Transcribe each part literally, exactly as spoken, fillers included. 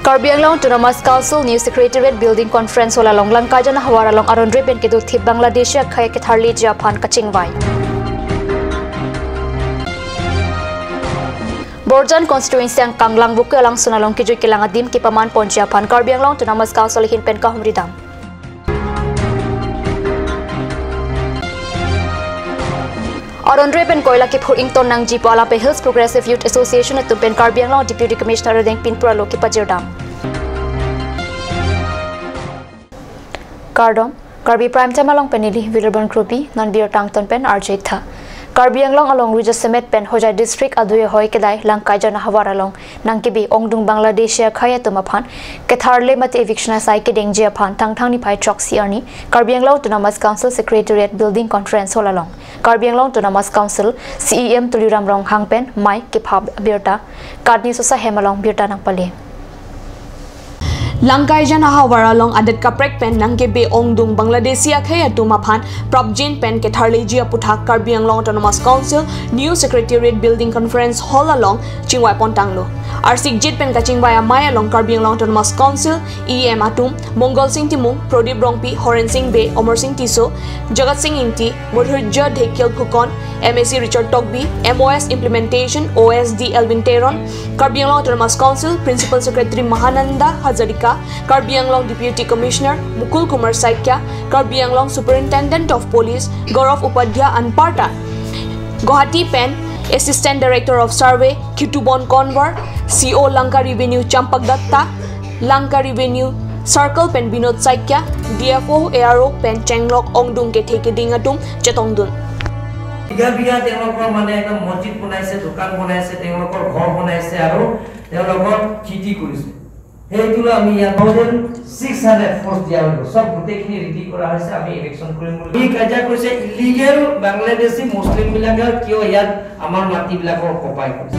Karbi Anglong Autonomous Council New Secretariat Building Conference Hall along Langkaijan ahavar along aron re pen kedo thip Bangladeshi akhei ketharleji aphan kachingvai. Borjan constituency angkang Langvoku alangsun along kejui kelang adim kepaman ponji aphan Karbi Anglong Autonomous Council ahin pen kahumri dam. Aron re pen koila kephur ington nangji pu alam pen Hills Progressive Youth Association atum pen Karbi Anglong Deputy Commissioner Ardeng Pinpur alo kepajir dam. Kardom, Karbi Prime Time along pen neli Wilibon Kropi, non birta angton pen arju-ik tha. Karbi Anglong alongri jasemet pen Hojai District adui ahoi kedai Langkaijan ahavar along nangkebe ongdung Bangladeshi akhei atum aphan ketharle mate eviction asai kedengji aphan Thangthang niphai throksi arni Karbi Anglong Autonomous Council Secretariat Building Conference Hall along Karbi Anglong Autonomous Council C E M Tuliram Ronghang pen mei kepha birta KAT News asahem along birta nangpale. Langkaijan ahavar along adet kaprek pen nangkebe ongdung Bangladeshi akhei atum aphan prapjin pen ketharleji aputhak Karbi Anglong Autonomous Council New Secretariat Building Conference Hall along chingvai pontanglo. Arsikjit pen kachingvai amei along Karbi Anglong Autonomous Council E M atum Mongol Sing Timung, Prodip Rongpi, Horen Sing Bey, Omor Sing Tisso, Jagat Sing Ingti, Madhurjya Dhekial Phukan, M A C Richard Tokbi, M O S Implementation, O S D Elwin Teron, Karbi Anglong Autonomous Council Principal Secretary Mahananda Hazarika, Karbi Anglong Deputy Commissioner Mukul Kumar Saikia, Karbi Anglong Superintendent of Police Gaurav Upadhyay anparta Guwahati pen Assistant Director of Survey Khitubon Konwar, C O Lanka Revenue Champak Datta, Lanka Revenue Circle pen Binod Saikia, D F O A R O pen chenglok ongdung kethe keding atum chetongdun. বিঘা বিঘা তেওঁলোকৰ মানে একদম মছজিদ বনাইছে, দোকান বনাইছে, তেওঁলোকৰ ঘৰ বনাইছে আৰু তেওঁলোকৰ খেতি কৰিছে। সেইটো লৈ আমি ইয়াত থাউজেণ্ড ছিক্স হাণ্ড্ৰেড ফৰ্চ দিয়া হৈ গ'ল। চব গোটেইখিনি ৰেডি কৰা হৈছে, আমি ইভিকশ্যন কৰিম বুলি। ই কাজিয়া কৰিছে, ইলিগেল বাংলাদেশী মুছলিমবিলাকে কিয় ইয়াত আমাৰ মাটিবিলাকৰ অকুপাই কৰিছে।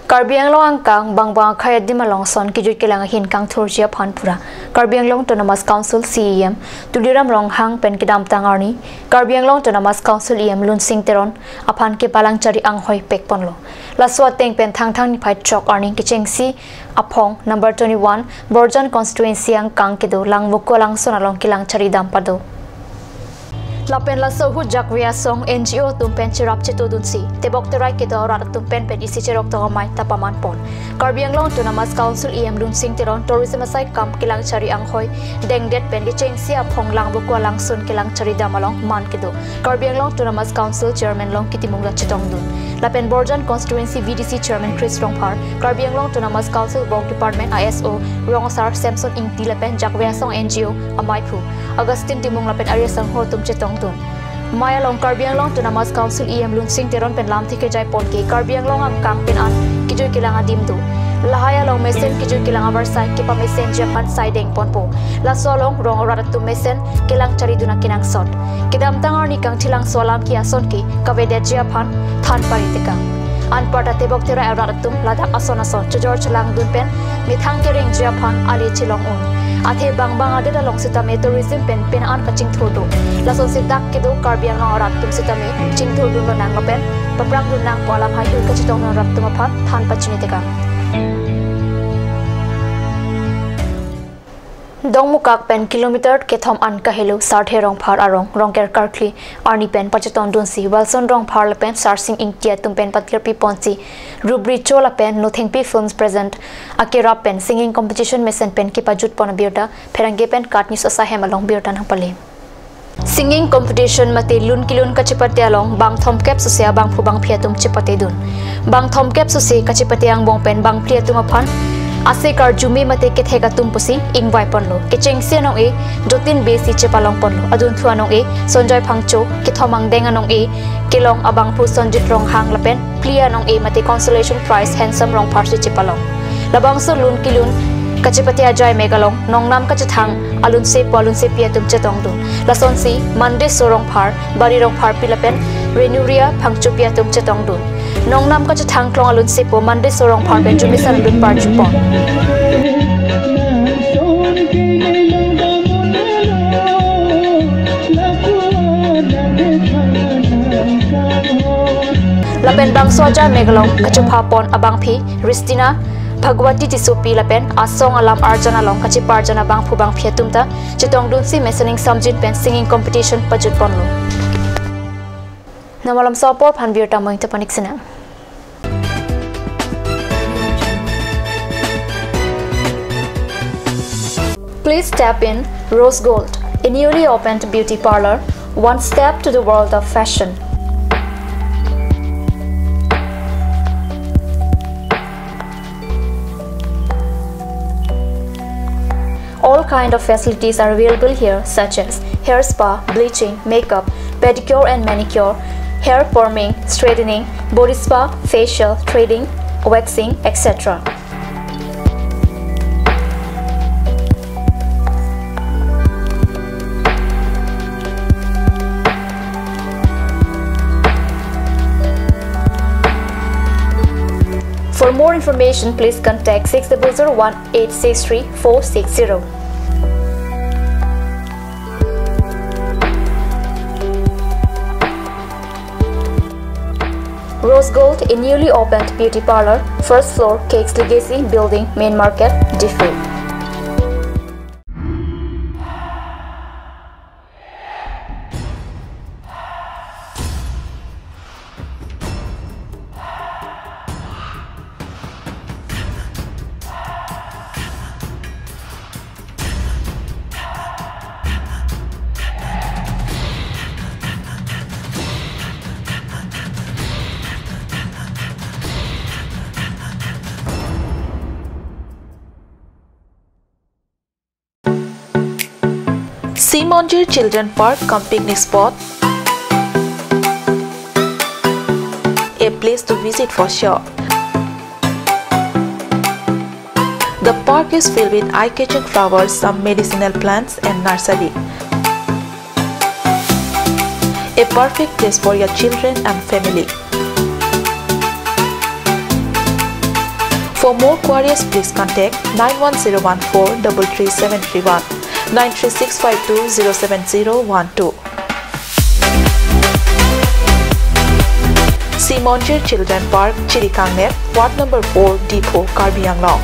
Karbi Anglong angkang bangbang akhei adim along ason kejui kelang ahin kangthurji aphan pura Karbi Anglong Autonomous Council C E M Tuliram Ronghang pen kedamtang arni Karbi Anglong Autonomous Council E M Lunsing Teron aphan kepalang chari anghoi pekponlo. Laso ateng pen Thangthang niphai throk arni kechengsi aphong number twenty-one Borjan constituency angkang kedo Langvoku alangsun along kelang chari dam pado. Lapen laso ahut Jakve Asong N G O atum pen cherap chetodunsi tebok terai kedo arat atum pen pen isi cherok tong amei ta paman pon. Karbi Anglong Autonomous Council E M Lunsing Teron tourism asai kam kelang chari anghoi dengdet pen kechengsi aphong Langvoku alangsun kelang chari dam along man kedo Karbi Anglong Autonomous Council Chairman Longki Timung ta chetongdun. Lapen Borjan Constituency V D C Chairman Chris Rongphar, Karbi Anglong Autonomous Council Work Department I S O Rong Asar Samson Ingti lapen Jakve Asong N G O ameiphu Augustine Timung lapen ari asangho atum chetongdun. Mei along Karbi Anglong Autonomous Council E M Lunsing Teron pen lamthe kejai pon ke Karbi Anglong angkang pen an kejui kelang adim do. Lahai along mesen kejui kelang avarsai kepamesenji aphan sai dengponpo. Laso along rong arat atum mesen kelang charidun akenangsot. Kedamtang arni kangthilangso alam ke ason ke kavedetji aphan than paritekang. Anparta tebok terai arat atum ladak ason ason chojor chelangdun pen methang kerengji aphan ale chelong un. Athe bangbang adet along sitame tourism pen pen an kachingthur do. Lasonsi dak kedo Karbi Anglong arat atum sitame chingthurdun lonang lapen paprangdun nangpo alam haihui kachetongdun arat atum aphan than pachinitekang. Dongmukak pen kilometer kethom an kahelo Sarthe Rongphar arong Rongker karkli arni pen pachetongdunsi Wilson Rongphar lapen Sarsing Ingti atum pen patirpi ponsi Rubri Cho lapen Nothengpi Films present akerap pen singing competition mesen pen kepajut pon abirta pherangke pen KAT News asahem along birta nangpale. Singing competition mate lun kelun kachepate along bang thomkep sose abangphu bangphi atum chepatedun. Bang thomkep sose kachepate angbong pen bangphli atum aphan ase karjume mate kethek atum pusi ingvai ponlo. Kechengsi anong-e Jotin Bey si chepalong ponlo. Adunthu anong-e Sonjoy Phangcho, kethom angdeng anong-e kelong abangphu Sonjit Ronghang lapen phli anong-e mate consolation prize Handsome Rongphar si chepalong. Labangso lun kelun kachepate ajai mek along nongnam kachethang alunsepo alunsepi atum chetongdun. Lasonsi Mandeso Rongphar, Bari Rongpharpi lapen Renuria Phangchopi atum chetongdun. Nongnam kachethang klong alunsepo Mandeso Rongphar pen arjumesenlo pen parjupon. Lapen bangso ajai mek along kachopha pon abangphi Ristina Bhagwati Tissopi lapen asong alam arjan along kacheparjan abangphu bangphi atum ta chetongdunsi mesen ingsamjin pen singing competition pajutponlo. Namalam so apor aphan birta mo-ing ta panik sinang. Please step in Rose Gold, a newly opened beauty parlor, one step to the world of fashion. All kind of facilities are available here, such as hair spa, bleaching, makeup, pedicure and manicure, hair perming, straightening, body spa, facial, threading, waxing, et cetera. For more information, please contact six double zero one eight six three four six zero. Rose Gold, a newly opened beauty parlor, first floor, Cakes Legacy Building, Main Market, Diphu. Simonjir Children Park cum picnic spot, a place to visit for sure. The park is filled with eye-catching flowers, some medicinal plants and nursery. A perfect place for your children and family. For more queries, please contact nine one zero one four double three seven three one, nine three six five two zero seven zero one two. Simonjir Children Park, Chirikangner, Ward number four, Diphu, Karbi Anglong.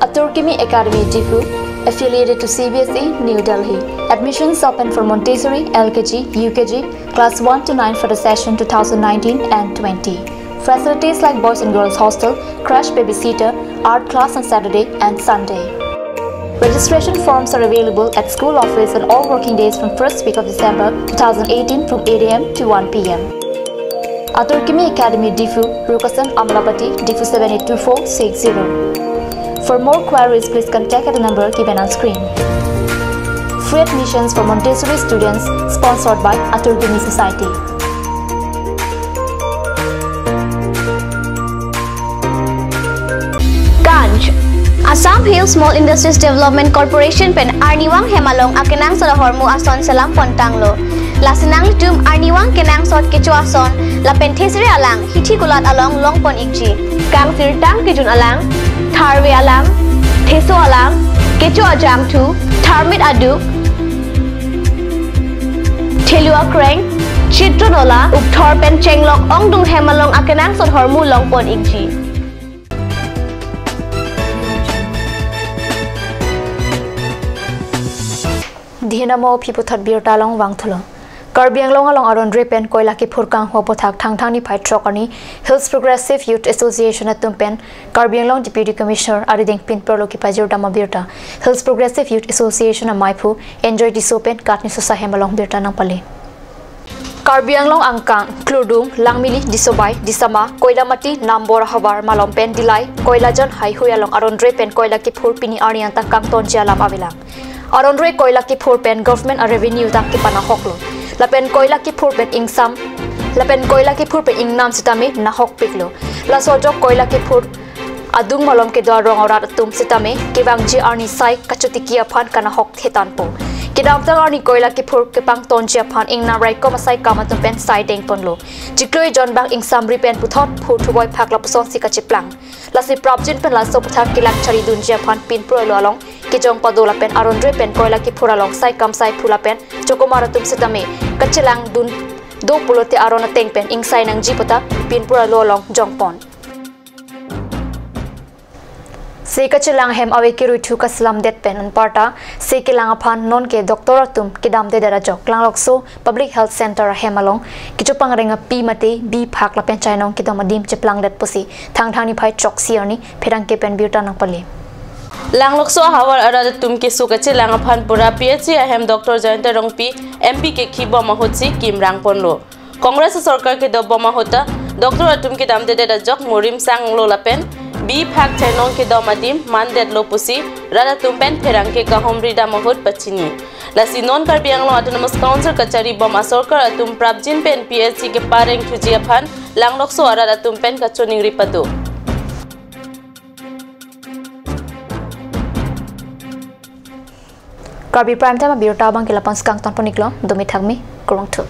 Atur Kimi Academy, Diphu, affiliated to C B S E, New Delhi. Admissions open for Montessori, L K G, U K G, class one to nine for the session two thousand nineteen and twenty. Facilities like boys and girls hostel, crash babysitter, art class on Saturday and Sunday. Registration forms are available at school office on all working days from first week of December two thousand eighteen from eight A M to one P M. Atur Kimi Academy, Diphu, Rukasan Amlapati, Diphu seven eight two four six zero. For more queries, please contact at the number given on screen. Free admissions for Montessori students, sponsored by Atur Kimi Society. Kanj, Assam Hill Small Industries Development Corporation pen arnivang hem along akenangsot ahormu ason selam pontanglo. Lasi nanglitum arnivang kenangsot kecho ason lapen thesere alang hithi kulat along longpon ikji. Kangsirtang kejun alang, tharve alang, theso alang, kecho ajangthu, tharmit aduk, thelu akreng, chitron ola, ukthor pen chenglok ongdung hem along akenangsot ahormu longpon ikji. Dihina mo aphi puthot birta along vangthulo. Karbi Anglong along aron re pen koila kephur kanghu aputhak Thangthang niphai throk arni Hills Progressive Youth Association atum pen Karbi Anglong Deputy Commissioner arideng pinpurlo kepajir dam abirta. Hills Progressive Youth Association amaiphu Enjoy Tisso pen Katni Sosa hem along birta nangpale. Karbi Anglong angkang, Kludung, Langmili, Disobai, Disama, Koilamati, Nambor havar malom pen Dillai, koila jon haihui along aron re pen koila kephur pini arni anta kangtonji alam avelang. Aron re koila kephur pen government a revenue ta kepanahoklo. Lapen koila kephur pen ingsam, lapen koila kephur pen ingnam sitame nahokpiklo. Laso ajok koila kephur adung malom kedo arong arat atum sitame kevangji arni sai kachotiki aphan kanahok thetanpo. Kedamtang arni koila kephur kepangtonji aphan ingnam raikom asaikam atum pen sai dengponlo. Chiklo ejon bang ingsamri pen puthot phurthuboi phak lapusonsi kacheplang. Lasi prapjin pen laso aputhak kelang charidunji aphan pinpur arlo along kejong pado lapen aron dre pen koila kephur along saikam saiphu lapen chokomar atum setame kachelangdun do pulote aron ateng pen ingsai nangji puta pinpur arlo along jongpon. Se kachelang hem ave keruithu kaselamdet pen anparta se kelang aphan nonke doctor atum kedamdedet ajok Langlokso Public Health Center ahem along kechopangreng api mate bi phak lapen chainong kedom adim cheplangdet pusi Thangthang niphai throksi arni pherangke pen birta nangpale. Langlokso ahavar arat atum keso kachelang aphan pura P H C ahem Doctor Jayanta Rongpi M P kekhibom ahutsi kimrangponlo. Congress sorkar kedobom ahut ta doctor atum kedamdedet ajok murim sanglo lapen bi phak chainong kedom adim mandetlo pusi rat atum pen pherangke kahumri dam ahut pachini. Lasi non Karbi Anglong Autonomous Council kacharibom asorkar atum prapjin pen P H C keparengthuji aphan Langlokso arat atum pen kachoningri pado. Karbi Prime Time abirta abangke la-an si kangtonpon-iklo, dome thakme, kurvangthu.